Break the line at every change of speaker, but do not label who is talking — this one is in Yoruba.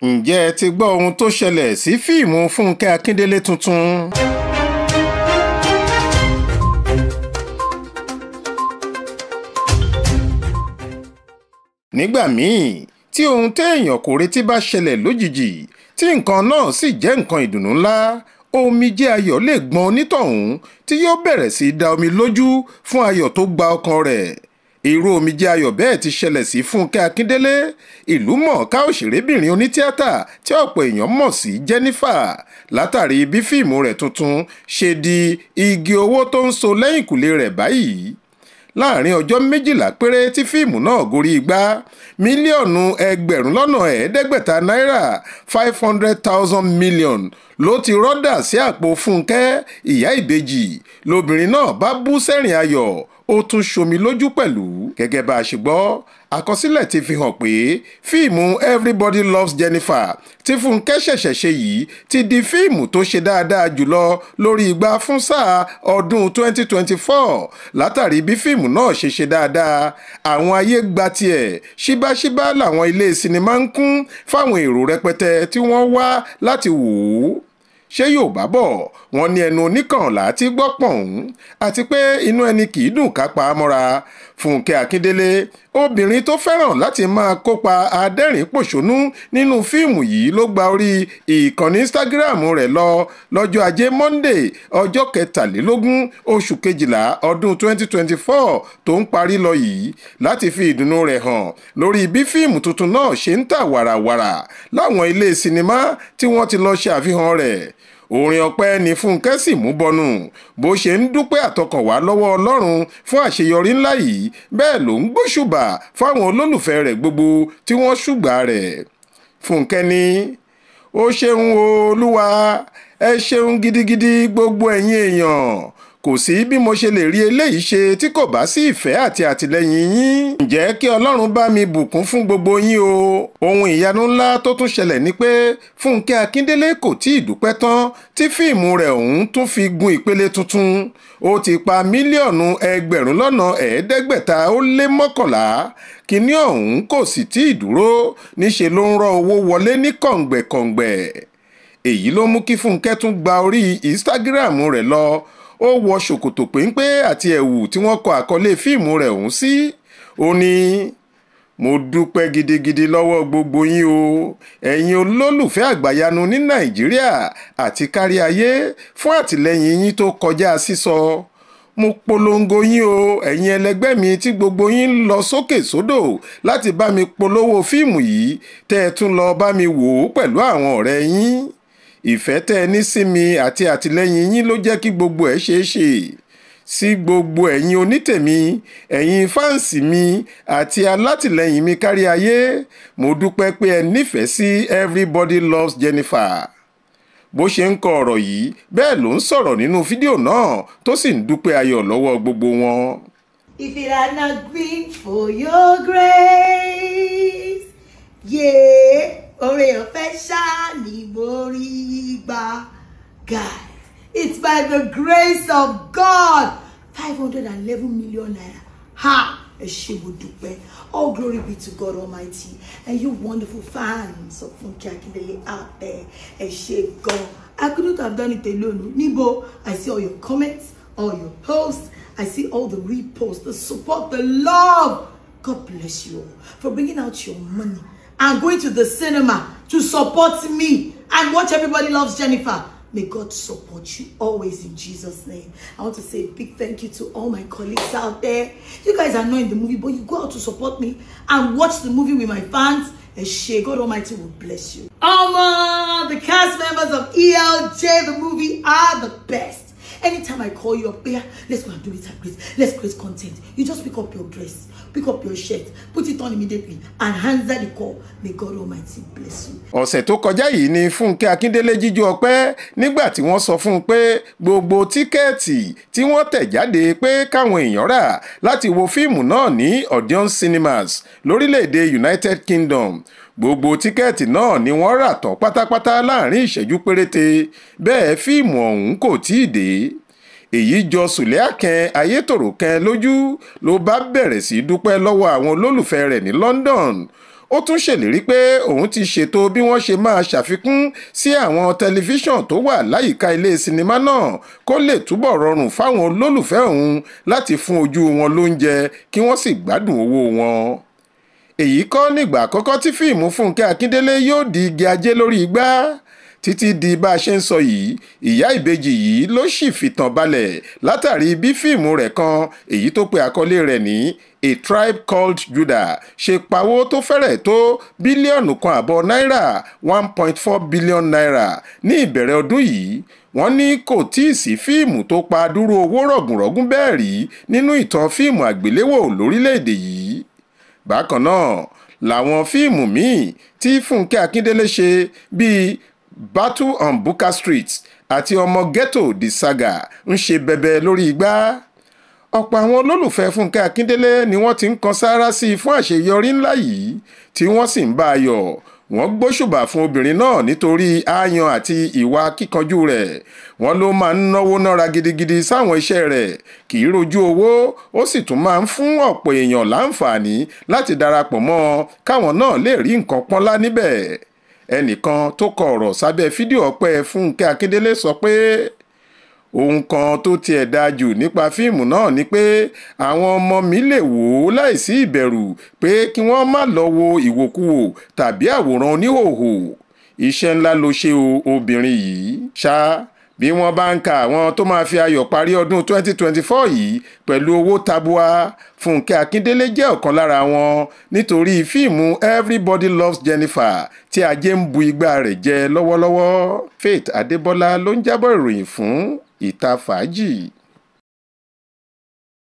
Ǹjẹ́ ẹ ti gbọ́ ohun tó ṣẹlẹ̀ sí fíìmù Fúnkẹ́ Akíndélé tuntun? Nígbà míì tí ohun téèyàn kò retí bá ṣẹlẹ̀ lójijì tí nǹkan náà sì jẹ́ nǹkan ìdùnnú ńlá, omijé ayọ̀ lè gbọ́n onítọ̀hún tí yóò bẹ̀rẹ̀ sí í da omi lójú fún ayọ̀ tó gba ọkàn rẹ̀. Irú omijé ayọ̀ bẹ́ẹ̀ ti ṣẹlẹ̀ sí Fúnkẹ́ Akíndélé, ìlúmọ̀ọ́ká òṣèrébìnrin onítíátà tí ọ̀pọ̀ èèyàn mọ̀ sí Jennifer, látàrí bí fíìmù rẹ̀ tuntun ṣe di igi owó tó ń so lẹ́yìnkùlé rẹ̀ báyìí. Láàárín ọjọ́ 12 péré tí fíìmù náà gorí igbá, mílíọ̀nù 500,000 náírà 500,000 million ló ti rọ́dà sí àpò Fúnkẹ́ ìyá ìbejì. Lóbìnrin náà bá bú sẹ́rìn ayọ̀, ó tún ṣomi lójú pẹ̀lú. Gẹ́gẹ́ bá a ṣe gbọ́, àkọsílẹ̀ ti fi hàn pé fíìmù Everybody Loves Jennifer tí Fúnkẹ́ ṣẹ̀ṣẹ̀ ṣe yìí ti di fíìmù tó ṣe dáadáa jùlọ lórí igbá fún sáà ọdún 2024. Látàrí bí fíìmù náà ṣe ṣe dáadáa, àwọn ayé gba tiẹ̀ ṣíbáṣíbá làwọn ilé sinimá ń kún fáwọn èrò rẹpẹtẹ tí wọ́n wá láti wò ó. Ṣé Yorùbá bọ̀, wọ́n ní ẹnu oníkànlá tí gbọ́ pọ̀n, àti pé inú ẹni kì í dùn ká pa á mọ́ra. Fúnkẹ́ Akíndélé, obìnrin tó fẹ́ràn láti máa kópa adẹ́rìn-pòṣónú nínú fíìmù yìí, ló gba orí ìkànnì Instagram rẹ̀ lọ lọ́jọ́ Ajé Monday, ọjọ́ 23 oṣù kejìlá ọdún 2024 tó ń parí lọ yìí, láti fi ìdùnnú rẹ̀ hàn lórí bí fíìmù tuntun náà ṣe ń tà wàràwàrà láwọn ilé sinimá tí wọ́n ti lọ ṣe àfihàn rẹ̀. Orin ọpẹ́ ni Fúnkẹ́ sì mú bọnu bó ṣe ń dúpẹ́ àtọkànwá lọ́wọ́ Ọlọ́run fún àṣeyọrí ńlá yìí, bẹ́ẹ̀ ló ń gbóṣùbà fáwọn olólùfẹ́ rẹ̀ gbogbo tí wọ́n ṣùgbà rẹ̀. Fúnkẹ́ ní, ó ṣeun Olúwa, ẹ ṣeun gidigidi gbogbo ẹ̀yin èèyàn. Kò sí bí mo ṣe lè rí eléyìí ṣe tí kò bá sí ìfẹ́ àti àtìlẹ́yìn yín. Ǹjẹ́ kí Ọlọ́run bá mi bùkún fún gbogbo yín o. Ohun ìyanu ńlá tó tún ṣẹlẹ̀ ni pé Fúnkẹ́ Akíndélé kò tí ì dúpẹ́ tán tí fíìmù rẹ̀ ọ̀hún tún fi gun ìpele tuntun. Ó ti pa mílíọ̀nù 511,000. Kíní ọ̀hún kò sì tí ì dúró, níṣe ló ń rọ́ owó wọlé ní kọ̀ǹgbẹ̀kọ̀ǹgbẹ̀. Èyí ló mú kí Fúnkẹ́ tún gba orí Instagram rẹ̀ lọ. Ó wọ ṣòkòtò péńpé àti ẹ̀wù tí wọ́n kọ àkọlé fíìmù rẹ̀ ọ̀hún sí. Ó ní, mo dúpẹ́ gidigidi lọ́wọ́ gbogbo yín o, ẹ̀yin olólùfẹ́ àgbàyanu ní Nàìjíríà àti kárí ayé fún àtìlẹ́yìn yín tó kọjá sísọ. Mo polongo yín o, ẹ̀yin ẹlẹgbẹ́ mi tí gbogbo yín ń lọ sókè sódò láti bá mi polówó fíìmù yìí, tẹ́ ẹ tún lọ bá mi wò ó pẹ̀lú àwọn ọ̀rẹ́ yín. Ìfẹ́ tẹ́ ẹ ní sí mi àti àtìlẹ́yìn yín ló jẹ́ kí gbogbo ẹ̀ ṣeé ṣe. Sí gbogbo ẹ̀yin onítèmi, ẹ̀yin fáǹsì mi àti alátìlẹ́yìn mi kárí ayé, mo dúpẹ́ pé ẹ nífẹ̀ẹ́ sí Everybody Loves Jennifer. Bó ṣe ń kọ ọ̀rọ̀ yìí, bẹ́ẹ̀ ló ń sọ̀rọ̀ nínú fídíò náà tó sì ń dúpẹ́ ayọ̀ lọ́wọ́ gbogbo wọn.
If it had not been for your grace, yeah. Oore ọ̀fẹ́ ṣá ni mo rí gbà. Guys, it's by the grace of God. 511 million naira. Ha! Ẹ ṣé mo dúpẹ́. All glory be to God Almighty. And you wonderful fans of Funke Akindele out there. Ẹ ṣé gan. I couldn't have done it alone. Níbo, I see all your comments, all your posts. I see all the reposts, the support, the love. God bless you all for bringing out your money and going to the cinema to support me and watch Everybody Loves Jennifer. May God support you always in Jesus' name. I want to say a big thank you to all my colleagues out there. You guys are not in the movie, but you go out to support me and watch the movie with my fans. And Shey, God Almighty will bless you. The cast members of ELJ, the movie, are the best. Anytime I call you up, yeah, let's go and do it and great. Let's create content. You just pick up your dress, pick up your shirt, put it on immediately, and answer the call. May God Almighty bless you.
Ọ̀sẹ̀ tó kọjá yìí ni Fúnkẹ́ Akíndélé jíjó ọpẹ́ nígbà tí wọ́n sọ fún un pé gbogbo tíkẹ́ẹ̀tì tí wọ́n tẹ̀ jáde pé káwọn èèyàn rà láti wo fíìmù náà ní Odeon Cinemas lórílẹ̀‐èdè United Kingdom. Gbogbo tíkẹ́ẹ̀tì náà ni wọ́n rà tán pátápátá láàrin ìṣẹ́jú péréte, bẹ́ẹ̀ fíìmù ọ̀hún kò tíì dé. Èyí jọ Sùlẹ́àkẹ́ Ayétòrò kan lójú ló bá bẹ̀rẹ̀ sí dúpẹ́ lọ́wọ́ àwọn olólùfẹ́ rẹ̀ ní London. Ó tún ṣèlérí pé òun ti ṣètò bí wọ́n ṣe máa ṣàfikún sí àwọn tẹlifíṣàn tó wà láyìíká ilé sinimá náà kó lè túbọ̀ rọrùn fáwọn olólùfẹ́ òun láti fún ojú wọn lóúnjẹ kí wọ́n sì gbádùn owó wọn. Èyí kọ́ nígbà àkọ́kọ́ tí fíìmù Fúnkẹ́ Akíndélé yóò di igi ajé lórí igbá. Títí di bá a ṣe ń sọ yìí, ìyá ìbejì yìí ló sì fìtàn balẹ̀ látàrí bí fíìmù rẹ̀ kan èyí tó pe àkọlé rẹ̀ ní A Tribe Called Judah ṣe pawó tó fẹ́rẹ̀ tó 1.5 bílíọ̀nù náírà 1.4 billion naira ní ìbẹ̀rẹ̀ ọdún yìí. Wọ́n ní kò tíì sí fíìmù tó pa dúró owó rọ̀gùnrọ̀gùn bẹ́ẹ̀ rí nínú ìtàn fíìmù àgbéléwò lórílẹ̀‐èdè yìí. Bákan náà làwọn fíìmù míì tí Fúnkẹ́ Akíndélé ṣe bíi Battle on Bukka Street àti Ọmọ Ghetto The Saga ń ṣe bẹbẹ lórí igbá. Ọ̀pọ̀ àwọn olólùfẹ́ Fúnkẹ́ Akíndélé ni wọ́n ti ń kan sáárá sí i fún àṣeyọrí ńlá yìí, tí wọ́n sì ń bá a yọ̀. Wọ́n gbóṣùbà fún obìnrin náà nítorí aáyan àti ìwà kíkanjú rẹ̀. Wọ́n ló máa ń náwó nára gidigidi sáwọn iṣẹ́ rẹ̀, kì í rojú owó, ó sì tún máa ń fún ọ̀pọ̀ èèyàn láǹfààní láti darapọ̀ mọ́ ọ káwọn náà lè rí nǹkan pọ́nlá níbẹ̀. Ẹnìkan tó kọ ọ̀rọ̀ sábẹ́ fídíò ọpẹ́ Fúnkẹ́ Akíndélé sọ pé ohun kan tó tiẹ̀ dáa jù nípa fíìmù náà ni pé àwọn ọmọ mi lè wò ó láìsí ìbẹ̀rù pé kí wọ́n má lọ wo ìwòkuwò tàbí àwòrán oníhòòhò. Iṣẹ́ ńlá ló ṣe o, obìnrin yìí. Ṣá bí wọ́n bá ń ka àwọn tó máa fi ayọ̀ parí ọdún 2024 yìí pẹ̀lú owó tabua, Fúnkẹ́ Akíndélé jẹ́ ọ̀kan lára wọn nítorí fíìmù Everybody Loves Jennifer tí ajé ń bu igbá rẹ̀ jẹ lọ́wọ́lọ́wọ́. Faith Adébọlá ló ń jábọ̀ ìròyìn fún Ìta Fàájì.